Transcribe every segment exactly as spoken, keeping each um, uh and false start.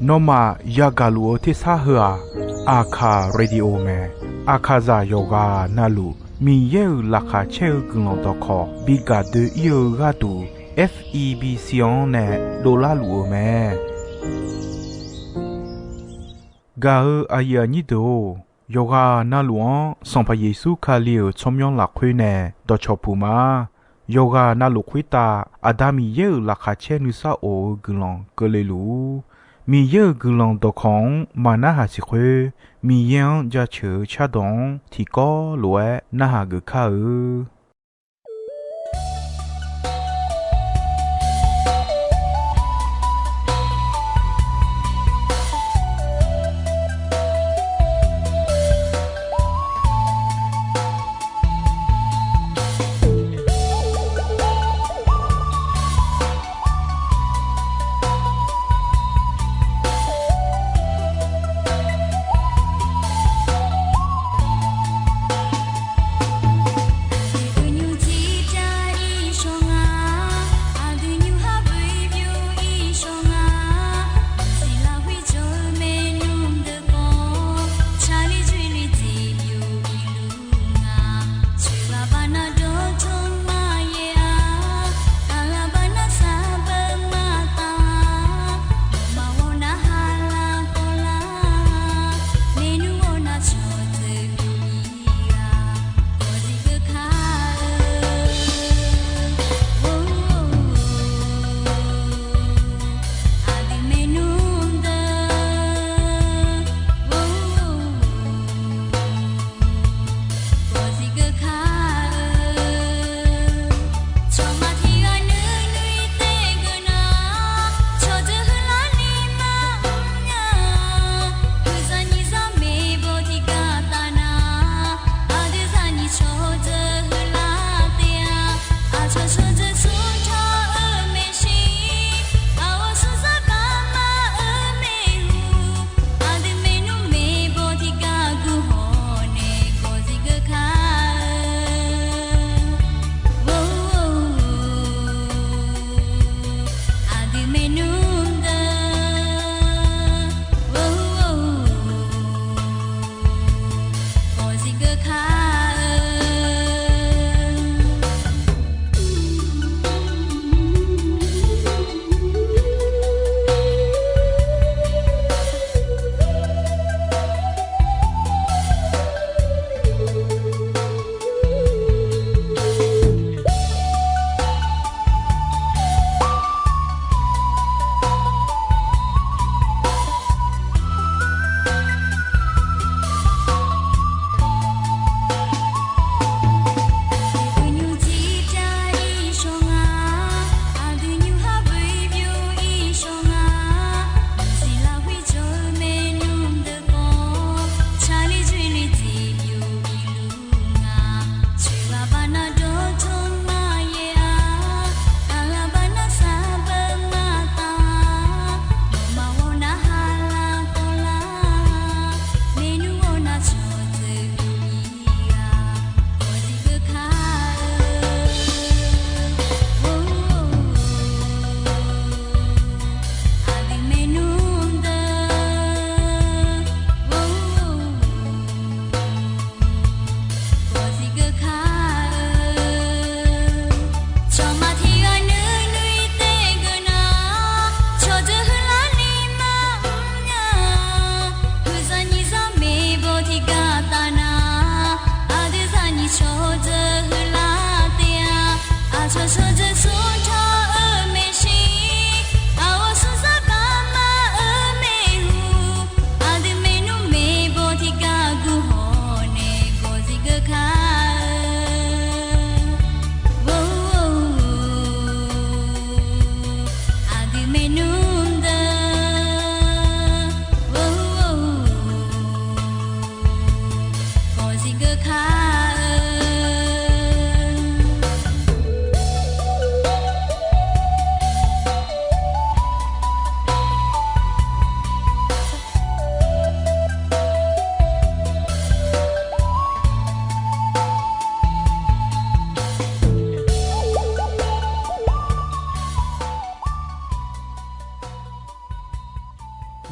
Nawmaf yagaq luf-eu tersar heu-aq, Aqkaq Radio mae. Aqkaqzaq yawqghaq navluf Miqyaer-euq laqkhaq caer-eu guiqlanq dawqkawq bi gaq doe-ir-eu gharduq, F E B C-anr nae dovlar luf-eu mae. Gaq-eu aqyuif aqnyir deuq-or, yawqghaq navluf-anr Sanqpaq Yeqsur Kali-euq tsawrmyanr lafkhoer nae dawqcawq puq ma. Yawqghaq navluf khoertav Aqda Miqyaer-euq laqkhaq caer nuisar of-eu guiqlanq keuvle luf-ur. Miqyaer-euq guiqlanq dawqkawq-anr maqnarhaq siq khoer, Miqyaer-anr jaceuq-eu cardawq-anr tiqkawv lof-aer narhaq geuf kar-eu.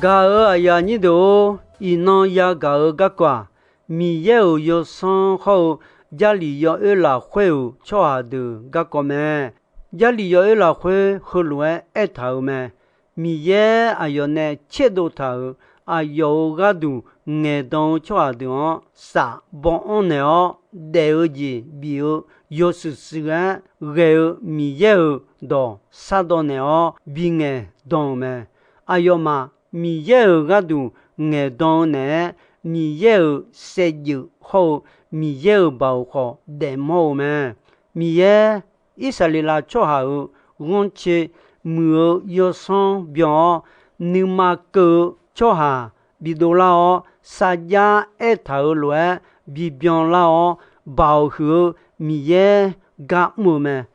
Gaq-euq aqyuif aqnyir deuq-or, iqnan yagaq-eu garkawv-aq, Miqyaer-euq yawsanr hawr-eu Jarlif yawoer lafkhoer-euq tsawrhaq deuq garkawv mae. Jarlif yawoer lafkhoer heulof-aer aertaq-euq mae. Miqyaer aqyawf nae tserdov taq-euq aqyawf-euq gharduq ngaeqdan-eu tsawrhaq deuq-anr saf baw anr naeq-awr, daef-eu jeq bif-eu yawshuif shuif-aer ghae-eu Miqyaer-euq dawq shardawv naeq-awr bingaeq dan-euq mae. Aqyawfmaf Miqyaer-euq gharduq ngaeqdan-eu naeq-aer, Miqyaer-euq saevdzeuf hawr-eu Miqyaer-euq baoq khawf daefmawr-eu mae. Miqyaer Irsaqleqlav tsawrhaq-euq ghanrcae muiq-eu yawsanr byan-awr, nuima keuv-eu tsawrhaq bidov lar-awr, sarjax aertaq-euq lof-aer bibyan lar-awr, baoq huiq-eu Miqyaer gar mr-eu mae.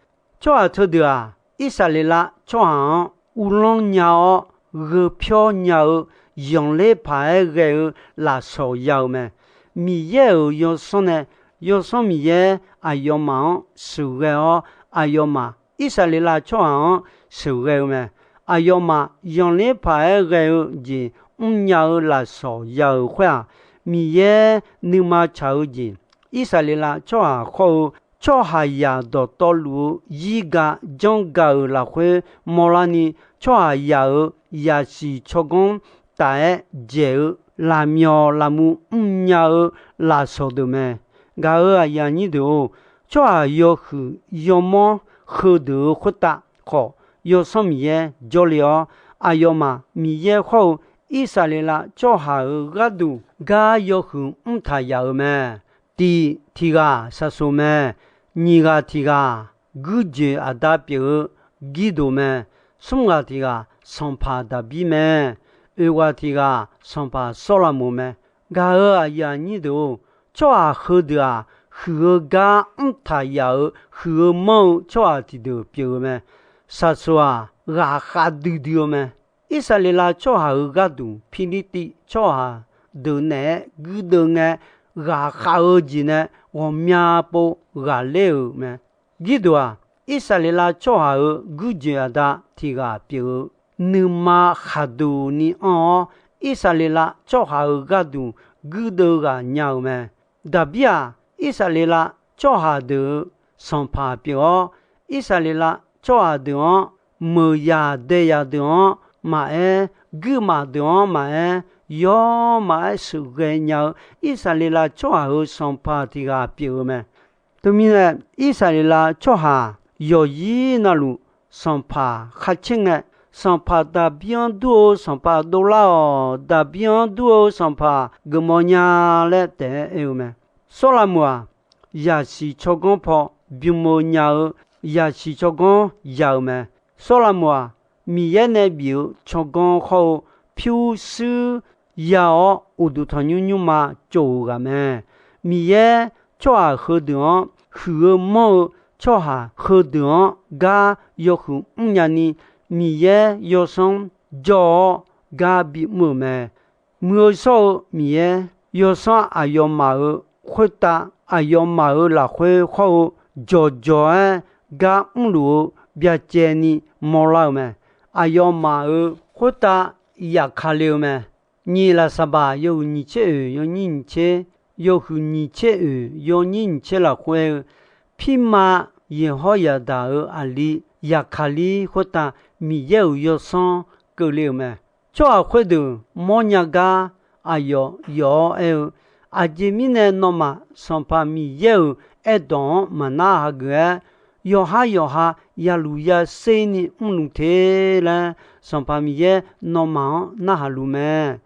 Tsawrhaq teudeuq-aq, Irsaqleqlav tsawrhaq-anr uvlanr nya-awr, gheuphawr nya-eu, zanqler paq-aer ghae-eu lafsawq ya-eu mae. Miqyaer-euq yawsanr nae, yawsanr Miqyaer aqyawfmaf-anr sheuqghae-awr, aqyawfmaf Irsaqleqlav tsawrhaq-anr sheuqghae-eu mae. Aqyawfmaf zanqler paq-aer ghae-eu jeq mrnya-eu lafsawq ya-euq khoer-aq, Miqyaer nuima tsaq-eu jeq, Irsaqleqlav tsawrhaq khawr-eu tsawrhaqzaq dawqtawvluf-eu zirga janrga-euq lafkhoer mawrlarni, tsawrhaqzaq-euq zaqsiq tsawrganr taf-aer dzaeq-eu lafmyawq lafmuiq mrnya-eu lafsawq deuq mae. Gaq-euq aqyuif aqnyir deuq-or, tsawrhaq yawhuiq yawmanr heudeuq-euq khoertav khawf, yawsanr Miqyaer jawrle-awr, aqyawfmaf Miqyaer khawr-eu Irsaqleqlav tsawrhaq-euq gharduq gar yawhuiq mrtaq yaf-euq mae. Tiq tiq ghaq Saqsoq mae. Nyiq ghaq tiq ghaq guirjoeq aqda pyeuf-eu Girdoq mae. Smr ghaq tiq ghaq sanqpaq Daqbir mae. Oeq ghaq tiq ghaq sanqpaq Sawrlaqmoq mae. Gaq-euq aqyuif aqnyir deuq-or, tsawrhaq heudeuq-aq, huiq-eu gar mrtaq yaf-euq huiq-eu manr-eu tsawrhaq tiqdeuq pyeuf-eu mae. Saqsoq-aq, ghaqkhav duidui-eu mae. Irsaqleqlav tsawrhaq-euq gharduq Pirlirtiv tsawrhaq deuq naeq-aer guirdeuv ngae, ghaqkhav-eu jeq nae ghawqmya pov ghaqler-euq mae. Girdoq-aq, Irsaqleqlav tsawrhaq-euq guirjoeq aqda tiq ghaq pyeuf-eu, nuima khaqduq ni anr-awr, Irsaqleqlav tsawrhaq-euq gharduq guirdeuv ghaq nya-euq mae. Daqbir-aq, Irsaqleqlav tsawrhaq deuq-euq sanqpaq pyeuf-awr, Irsaqleqlav tsawrhaq deuq-anr, meuq yaq dae yaq deuq-anr maqaer, guirmaf deuq-anr maqaer, yawr maqaer sheuqghae nya-eu Irsaqleqlav tsawrhaq-euq sanqpaq tiq ghaq pyeuf-eu mae. Teumirnae, Irsaqleqlav tsawrhaq yawqyir navluf sanqpaq khar caer ngae, sanqpaq Daqbir-anr dur-eu sanqpaq dovlar-awq, Daqbir-anr dur-eu sanqpaq geufmawf nya laer taef-aer aer-eu mae. Sawrlaqmoq-aq, zaqsiq tsawrganr paw bym-eu nya-eu zaqsiq tsawrganr ya-eu mae. Sawrlaqmoq-aq, Miqyaer nae bif-eu tsawrganr khawr-eu pyurshuir ya-awr, uqduq tanqnymr nymrma tsov-euq ghaq mae. Miqyaer tsawrhaq heudeuq-anr huiq-eu manr-eu tsawrhaq heudeuq-anr gar yawhuiq mrnya ni, Miqyaer yawsanr jawr-awr gar bimr-euq mae. Muiq-eu shawr-eu Miqyaer yawsanr aqyawfmaf-euq khoertav, aqyawfmaf-euq lafkhoer khawr-eu jawqjawq-aer gar mrluf-eu byacaevni mawrlar-eu mae. Aqyawfmaf-euq khoertav yafkale-eu mae. Nyiq Laqsaqbaq yawhuiq nyiq tser oeq yawnyir nyiq tser, yawhuiq nyiq tser oeq yawnyir nyiq tser lafkhoer-eu, pirma Yeqhawr Yaqdaq-euq aqli Yaqkaqlir khoertav Miqyaer-euq yawsanr keuvle-euq mae. Tsawrhaq khoerdeuq mawrnya gar aqyawf yawf-awr aer-eu, Aqjeq mirnae nawmaf Sanqpaq Miqyaer-euq aerdawq-anr maqnar hageuf-aer, yawqhar yawqha yaluf yaser ni mrluf te laer, Sanqpaq Miqyaer nawmaf-anr narhaq luf mae.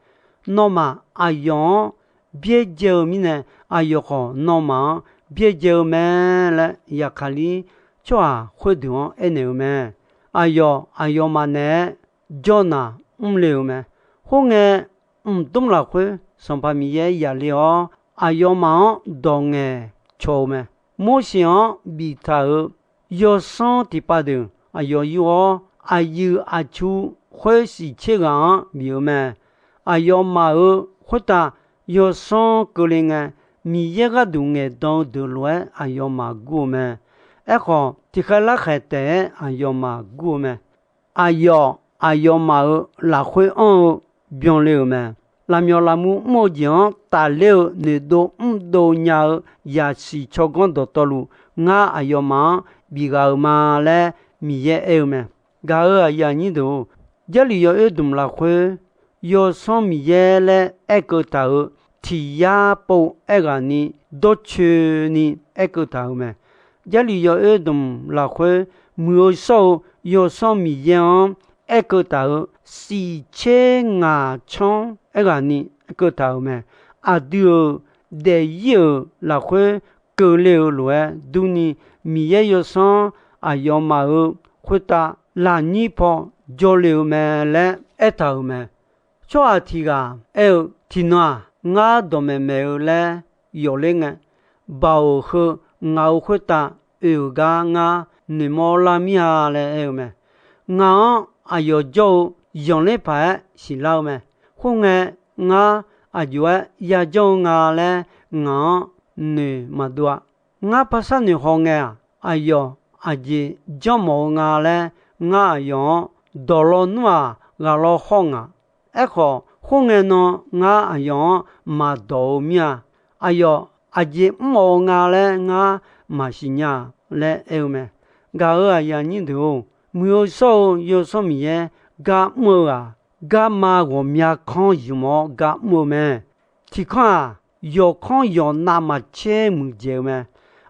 Nawmaf aqyawf-anr byaerdzae-eu mirnae, aqyawf khawf nawmaf-anr byaerdzae-eu mae laer, Yaqkaqlir tsawrhaq khoerdeuq-anr aernaeq-eu mae. Aqyawf aqyawfmaf naeq-aer jawrnaq mrle-euq mae. Khoerngae, mqdmr lafkhoer Sanqpaq Miqyaer yaqle-awr, aqyawfmaf-anr dawq ngaeqcawq-eu mae. Morseq-anr biftaq-euq yawsanr tiqpav deuq aqyawf yur-awr, aqyuif aqtsu khoer siq tser ghaq-anr bif-eu mae. Aqyawfmaf-euq khoertav yawsanr keuvle ngae, Miqyaer gharduq ngaeqdan-eu deuq lof-aer aqyawfmaf gur-eu mae. Aerkhawf, tiqkhaeq larkhaeq taef-aer aqyawfmaf gur-eu mae. Aqyawf aqyawfmaf-euq lafkhoer anr-eu byanle-euq mae. Lafmyawf lafmur mr-eu jeq-anr tafler-eu noeqdov mrdov nya-eu zaqsiq tsawrganr dawqtawvluf, ngar aqyawfmaf-anr bif ghaq-euq ma laer Miqyaer aer-eu mae. Gaq-euq aqyuif aqnyir deuq-or, Jarlif yawoer dmq lafkhoer, Yawsanr Miqyaer laer aerkeuv taq-euq tiq yar pov aerghaq ni dawrcoeni aerkeuv taq-euq mae. Jarlif yawoer dmq lafkhoer, muiq-eu shawr-eu Yawsanr Miqyaer-anr aerkeuv taq-euq shifcaer ngaq tsanr aerghaq ni aerkeuv taq-euq mae. Aqdui-euq daefzir-euq lafkhoer keuvle-eu lof-aer durni, Miqyaer Yawsanr aqyawfmaf-euq khoertav lafnyir paw jawrle-eu mae laer aertaq-euq mae. Tsawrhaq tiq ghaq aer-eu, Tiqnan-aq, ngar dawqmaeq maeq-eu laer yawfler ngae, Baoq heu ngaq-euq khoertav oe-euq gar ngar noeqmawr lar mir-a laer aer-eu mae. Ngaq-anr aqyawf jawr-eu zanqler paq-aer siqlar-eu mae. Khoerngae, ngar aqjox-aer yajanr-eu nga laer ngaq-anr noeq maqdov-a. Ngar parsar noeq haw ngae-aq, aqyawf aqjeq janrmawf-eu nga laer ngar aqyawf-anr dawq lawnmr-aq, ghaq law hawr ngaq. Aerkhawf, khoerngae nan ngar aqyawf-anr maqdawq-eu mir-a. Aqyawf aqjeq mr-awq-eu nga laer ngar maqsiq nya-a laer aer-eu mae. Gaq-euq aqyuif aqnyir deuq-or, muiq-eu shawr-eu Yawsanr Miqyaer gar mr-eu-aq, garma ghawqmya kanr ymq-awr gar mr-eu mae. Tiq kanr-aq, yawqkanr yawqnav maqtser muiqdzaeq-eu mae.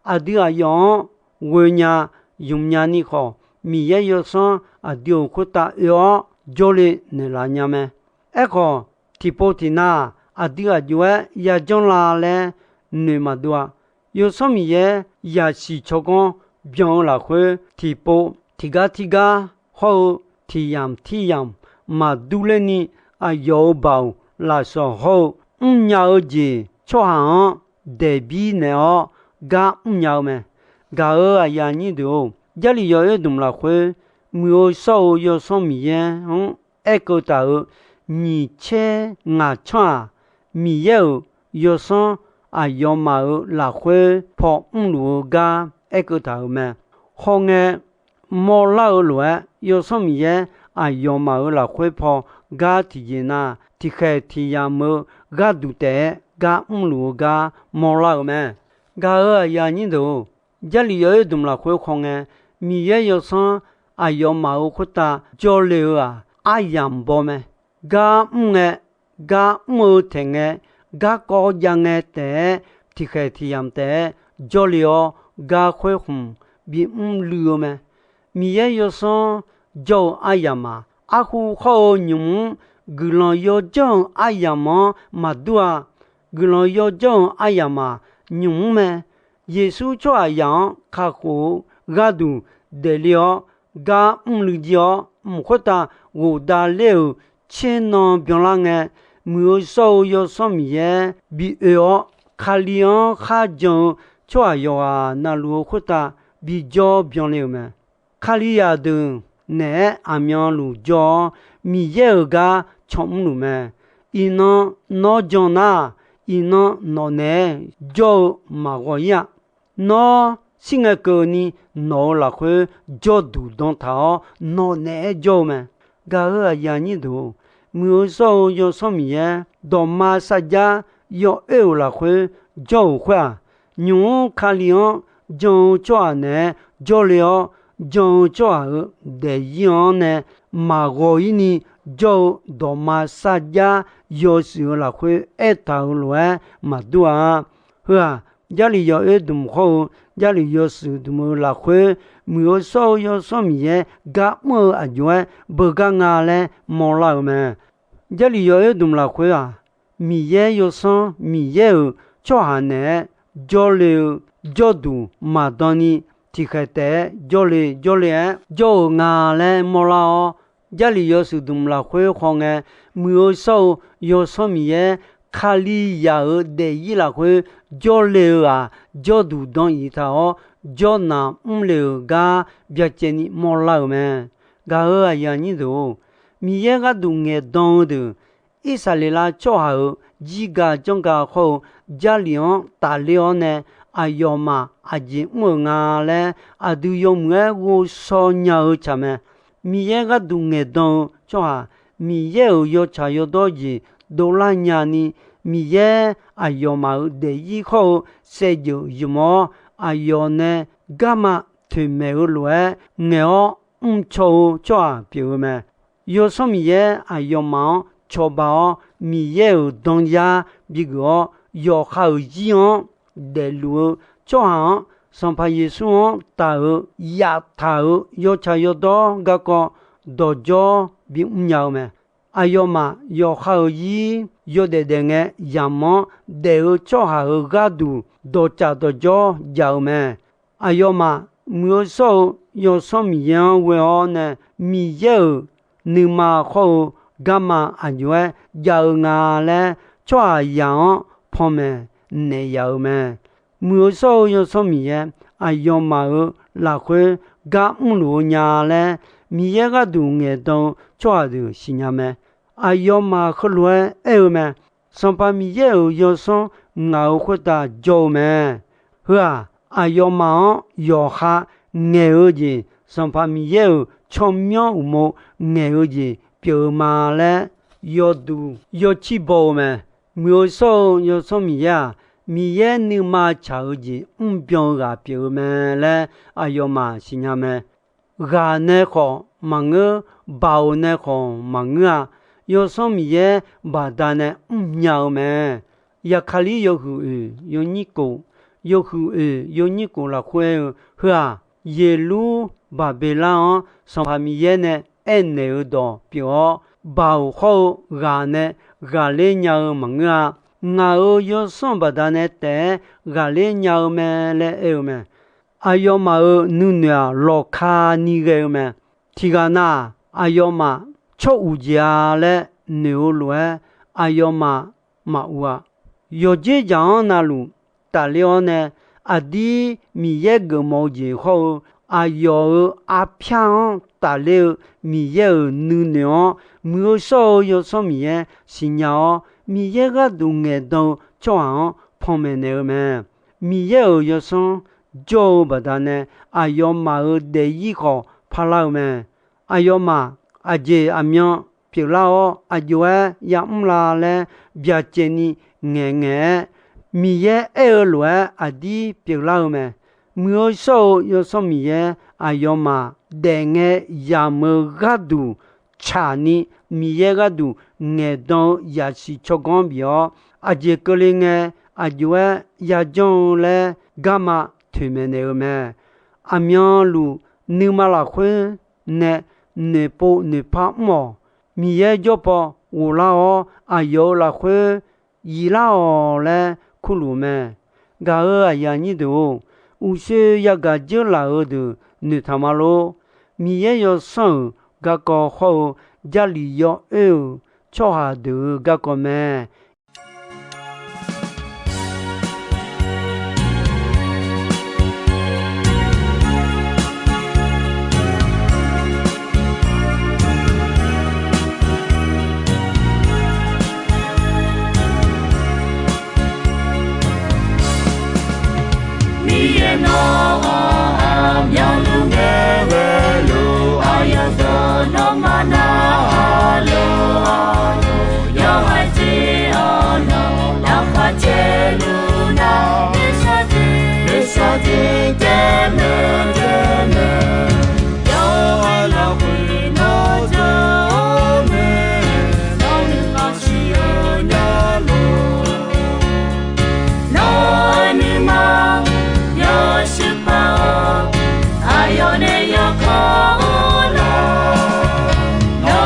Aqdui aqyawf-anr ghoenya ymq nya ni khawf, Miqyaer Yawsanr aqdui-euq khoertav oe-awr jawrle naeqlaf nya mae. Aerkhawf, tiqpov tiqnav-aq, aqdui aqjox-aer yajanr la laer noeq maqdov-a. Yawsanr Miqyaer zaqsiq tsawrganr byan-eu lafkhoer, tiqpov tiqgar tirgar hawr-eu tiq yamq tir yamq maqdur lerni, aqyawf-euq baoq lafsawq hawr-eu mrnya-eu jeq tsawrhaq-anr daeqbir naeq-awr gar mrnya-eu mae. Gaq-euq aqyuif aqnyir deuq-or, Jarlif yawoer dmq lafkhoer, muiq-eu shawr-eu Yawsanr Miqyaer-anr aerkeuv taq-euq nyiq caer ngaq tsanr-aq, Miqyaer-euq Yawsanr aqyawfmaf-euq lafkhoer paw mrluf-eu gar aerkeuv taq-euq mae. Hawngae, mawrlar-eu lof-aer Yawsanr Miqyaer aqyawfmaf-euq lafkhoer paw gar tiqjeq nar, tiqkhaeq tiq yamq-eu gharduq taef-aer gar mrluf-eu gar mawrlar-euq mae. Gaq-euq aqyuif aqnyir deuq-or, Jarlif yawoer dmq lafkhoer hawngae, Miqyaer Yawsanr aqyawfmaf-euq khoertav jawrle-eu-aq, aryamq baw mae. Gar mr ngae, gar mr-eu taeq ngae, garkawv jav ngae taef-aer tiqkhaeq tiq yamq taef-aer jawrle-awr, gar khoer khmq bimr luiv-eu mae. Miqyaer Yawsanr jawr-eu aryamq-aq, arhu hawr-eu nymq-mr guiqlanq yawjanr-euq aryamq-anr maqdur-a. Guiqlanq yawjanr-euq aryamq-aq, nymq-mr mae. Yeqsur tsawrhaqzaq-anr kakhof-eu gharduq daefle-awr, gar mrluiv jir-awr, mq khoertav ghofdav ler-euq tser nan byanlar ngae, muiq-eu shawr-eu Yawsanr Miqyaer bi oe-awr, Kali-anr kharjan-eu tsawrhaq yawqghaq navluf-eu khoertav bijawr byanle-euq mae. Kalizaq deuq naeq-aer aqmyanluf jawr-awr, Miqyaer-euq gar canmr luf mae. Iqnan nawr jan nar, iqnan nawq naeq-aer jawr-eu maqghaw-ir-a. Nawr shir ngae keuvni nawq-euq lafkhoer jawrduq dan taq-awr, nawq naeq-aer jawr-eu mae. Gaq-euq aqyuif aqnyir deuq-or, muiq-eu shawr-eu Yawsanr Miqyaer dawqma sarjax yawoer-euq lafkhoer jawr-euq khoer-aq, nymq-mr Kali-anr jan-eu tsawrhaq naeq-aer jawrle-awr, jan-eu tsawrhaq-euq daefzir-anr nae maqghaw-ir ni jawr-eu dawqma sarjax yawshuif-eu lafkhoer aertaq-euq lof-aer maqdur-a. Heu-aq, Jarlif yawoer dmq hawr-eu Jarlif yawshuif dmq-eu lafkhoer, muiq-eu shawr-eu Yawsanr Miqyaer gar mr-eu aqjox-aer beugar nga laer mawrlar-euq mae. Jarlif yawoer dmq lafkhoer-aq, Miqyaer Yawsanr Miqyaer-euq tsawrhaq naeq-aer jawrle-eu jawrduq maqdan ni, tiqkhaeq taef-aer jawrle jawrle-aer jawr-euq nga laer mawrlar-awr, Jarlif yawshuif dmq lafkhoer khawngae, muiq-eu shawr-eu Yawsanr Miqyaer Kalizaq-euq daefzir lafkhoer jawrle-eu-aq, jawrduq dan iq taq-awr, jawrnaq mrle-euq gar byacaevni mawrlar-euq mae. Gaq-euq aqyuif aqnyir deuq-or, Miqyaer gharduq ngaeqdan-eu deuq, Irsaqleqlav tsawrhaq-euq jirga janrga hawr-eu Jarlif-anr tafler-awr nae, aqyawfmaf aqjeq mr-euq nga laer aqdui yawmuiq-aer ghovshaw nya-eu tsaq mae. Miqyaer gharduq ngaeqdan-eu tsawrhaq Miqyaer-euq yawtsaq yawdawr jeq dovlar nyani, Miqyaer aqyawfmaf-euq daefzir hawr-eu saevdzeuf ymq-awr, aqyawf nae garma toeqmaeq-eu lof-aer ngaeq-awr mrcaw-eu tsawrhaq pyeuf-eu mae. Yawsanr Miqyaer aqyawfmaf-anr cawba-awr, Miqyaer-euq danyar bigeuf-awr, yawqha-euq zir-anr daefluf-eu tsawrhaq-anr, Sanqpaq Yeqsur-anr taq-euq yaftaq-euq yawtsaq yawdawr garkawv dawqdzawr bimr nya-eu mae. Aqyawfmaf yawqha-euq zir yawdaef daef ngae yamq-anr daef-eu tsawrhaq-euq gharduq dawqtsaf dawqdzawr jaq-eu mae. Aqyawfmaf muiq-eu shawr-eu Yawsanr Miqyaer-anr ghoe-awr nae, Miqyaer-euq nuima hawr-eu garma aqjox-aer jav-eu nga laer, tsawrhaqzaq-anr panmaeq naeq yaf-eu mae. Muiq-eu shawr-eu Yawsanr Miqyaer aqyawfmaf-euq lafkhoer gar mrluf-eu nya laer, Miqyaer gharduq ngaeqdan-eu tsawrhaq deuq siqnya mae. Aqyawfmaf heulof-aer aer-eu mae. Sanqpaq Miqyaer-euq Yawsanr ngaq-euq khoertav jawr-eu mae. Heu-aq, aqyawfmaf-anr yawqha ngaeq-eu jeq, Sanqpaq Miqyaer-euq tsawrmyanr uqmov ngaeq-eu jeq pyeuf-eu ma laer yawduq yawcir baw-eu mae. Muiq-eu shawr-eu Yawsanr Miqyaer-aq, Miqyaer nuima tsaq-eu jeq mrbyan-eu ghaq pyeuf-eu mae laer aqyawfmaf siqnya mae. Ghaq nae khawf maqngeur, baoq nae khawf maqngeur-a. Yawsanr Miqyaer baqdanae mrnya-eu mae. Yaqkaqlir yawhuiq oeq yawnyir kof, yawhuiq oeq yawnyir kof lafkhoer aer-eu heu-aq, Yeqlur Baqbeqlar-anr Sanqpaq Miqyaer nae aernaeq-eu dawq pyeuf-awr, baoq hawr-eu ghaq nae ghaqler nya-eu maqngeur-a. Ngaq-euq Yawsanr baqdanae taef-aer ghaqler nya-eu mae laer aer-eu mae. Aqyawfmaf-euq nuinoeq-aq lawqkani ghae-eu mae. Tiqghaq nav-aq, aqyawfmaf tsawr uq jeq-a laer noeq-eu lof-aer aqyawfmaf maqur-a. Yawqdzer dzaq-anr navluf tafler-awr nae, aqdir Miqyaer geufmawf-eu jeq hawr-eu aqyawf-euq arpyar-anr tafler-eu Miqyaer-euq nuinoeq-anr, muiq-eu shawr-eu Yawsanr Miqyaer siqnya-awr, Miqyaer gharduq ngaeqdan-eu tsawrhaq-anr panmaeq naeq-eu mae. Miqyaer-euq Yawsanr jawr-eu baqdanae, aqyawfmaf-euq daefzir khawf parlar-eu mae. Aqyawfmaf aqjeq aqmyan pyeuflar-awr aqjox-aer yamr la laer byacaevni ngaeqngaeq-aer, Miqyaer aer-eu lof-aer aqdir pyeuflar-eu mae. Muiq-eu shawr-eu Yawsanr Miqyaer aqyawfmaf daefngae yamq-eu gharduq tsaqni, Miqyaer gharduq ngaeqdan-eu zaqsiq tsawrganr bif-awr, aqjeq keuvle ngae aqjox-aer yajanr-eu laer garma toeqmaeq naeq-eu mae. Aqmyanluf nuima lafkhoer nae noeqpov noeqpar mr-awq. Miqyaer jawr paw ghoflar-awr, aqyawf-euq lafkhoer yiflar-awq laer kurluf-eu mae. Gaq-euq aqyuif aqnyir deuq-or, uqshoe yagaq dzeurlaf-eu deuq noeqtaq ma lor. Miqyaer yawsanr-euq garkawv hawr-eu, Jarlif yawoer-euq tsawrhaq deuq-euq garkawv mae. Miqyaer nawr-awr aqmyanluf ngae ghaeluf, aqyawf dawq nawmaf narhaq lof-awr, yawhaiq jeq-awr nawq lafkhoer caevluf nar, noeqshaq jeq, noeqshaq jeq caevluf caevluf, yawqha lafkhoer nawr jawr-eu mae. Nawr nuima siq-eu nya lor. Nawr-eu nuima yawshuif paq-awr, aqyawf nae yawkawr-eu nar, nawr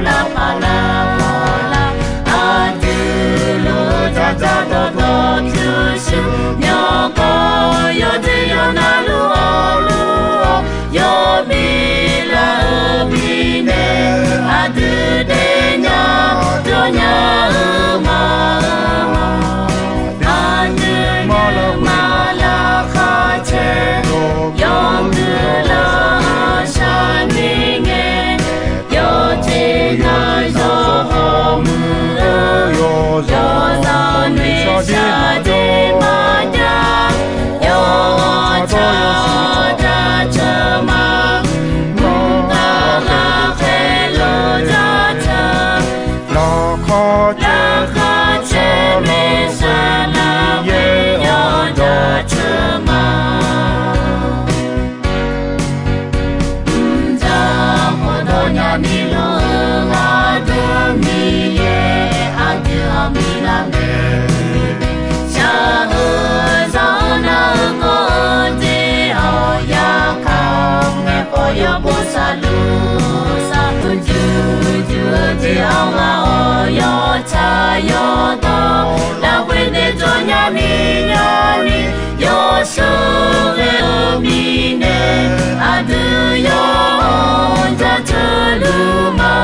lavpaq lavpaq lar, aqdui luf-eu dzardzar dawrdawr pyurshuir, yawqkawv yawdui yawqnav luf awq luf-awr, yawbi lar-eu mirnae, aqdui daefnya dawrnya-eu ma. Aqdui maqlaq maqlaq kharcaer, yawmuiq lar shar ni ngae, yawjeq nar yawhawr muiq-eu, yawzaq noeq shar jeq maqjav, yawtsaq jaceuq ma. Mqtav lafkhaer luf jaceuq, laqkhaq caer maeqsar lar yaer-awr jaceuq ma. Mqdzaq khawf dawq nya ni luf-eu aqdui Miqyaer, aqdui aqmir lar mae. Shaq-eu zaq-eu nar-eu kawv-eu jeq-awq yarkaq ngae khawf, yawbof saqluf saqluf juq juq-eu jeq-anr ghaq-awr, yawtsaq yawdawr lafkhoer nae dawq nya ni nya ni, yawsheuq ghae-eu mirnae, aqdui yawr-anr jaceuq luf ma.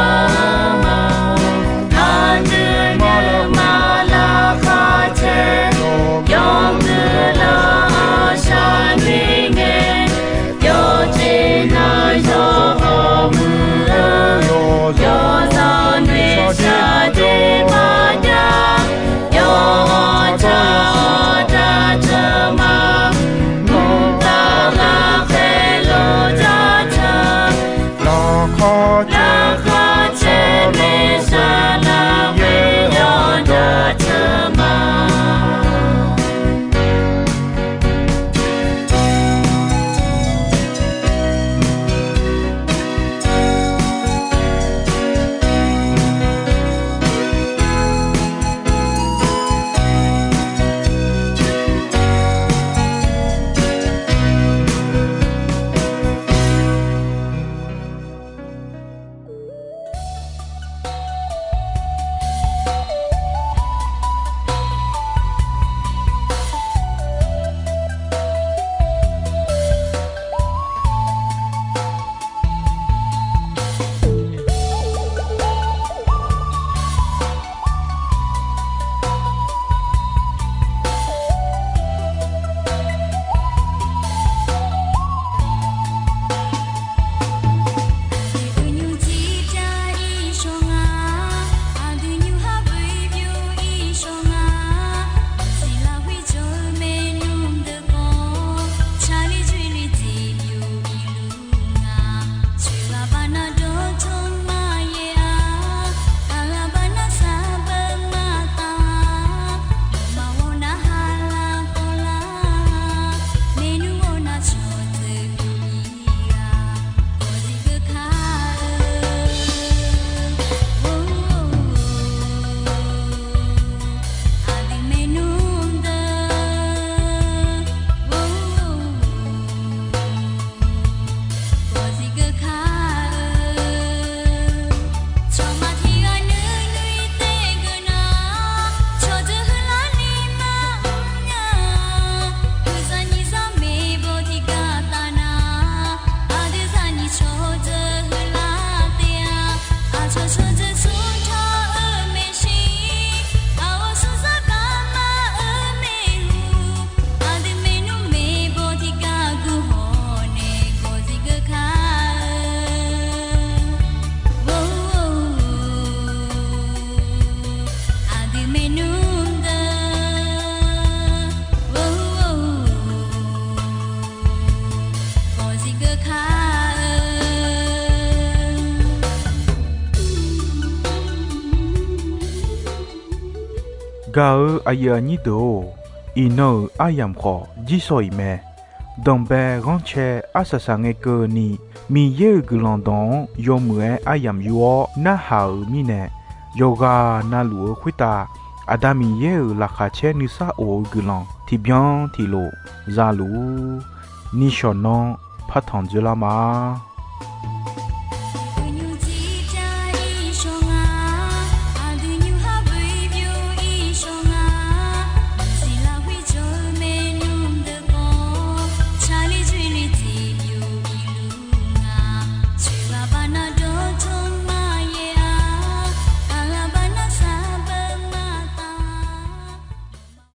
Aqdui maqlaq maqlaq kharcaer, yawmuiq lar shar ni ngae, yawjeq nar yawhawr muiq-eu, yawzaq noeq shar jeq maqjav, yawtsaq jaceuq ma. Mqtav lafkhaer luf jaceuq, laqkhaq caer maeqsar lar yaer-awr jaceuq ma. Gaq-eu aqyuif aqnyir deuq-or, iqnan-euq aryamq khawf jirsawq iq mae. Danqbae ghanrcae arsaq saq ngae keuvni, Miqyaer-euq guiqlanq dawq-anr yawmuiq-aer aryamq yur-awr narhaq-euq mirnae, yawqghaq navluf-eu khoertav Aqda Miqyaer-euq laqkhaq caer nuisar of-eu guiqlanq tiqbyan tiqlof za luf-ur. Nishawq nanr partanq dzoerlar ma.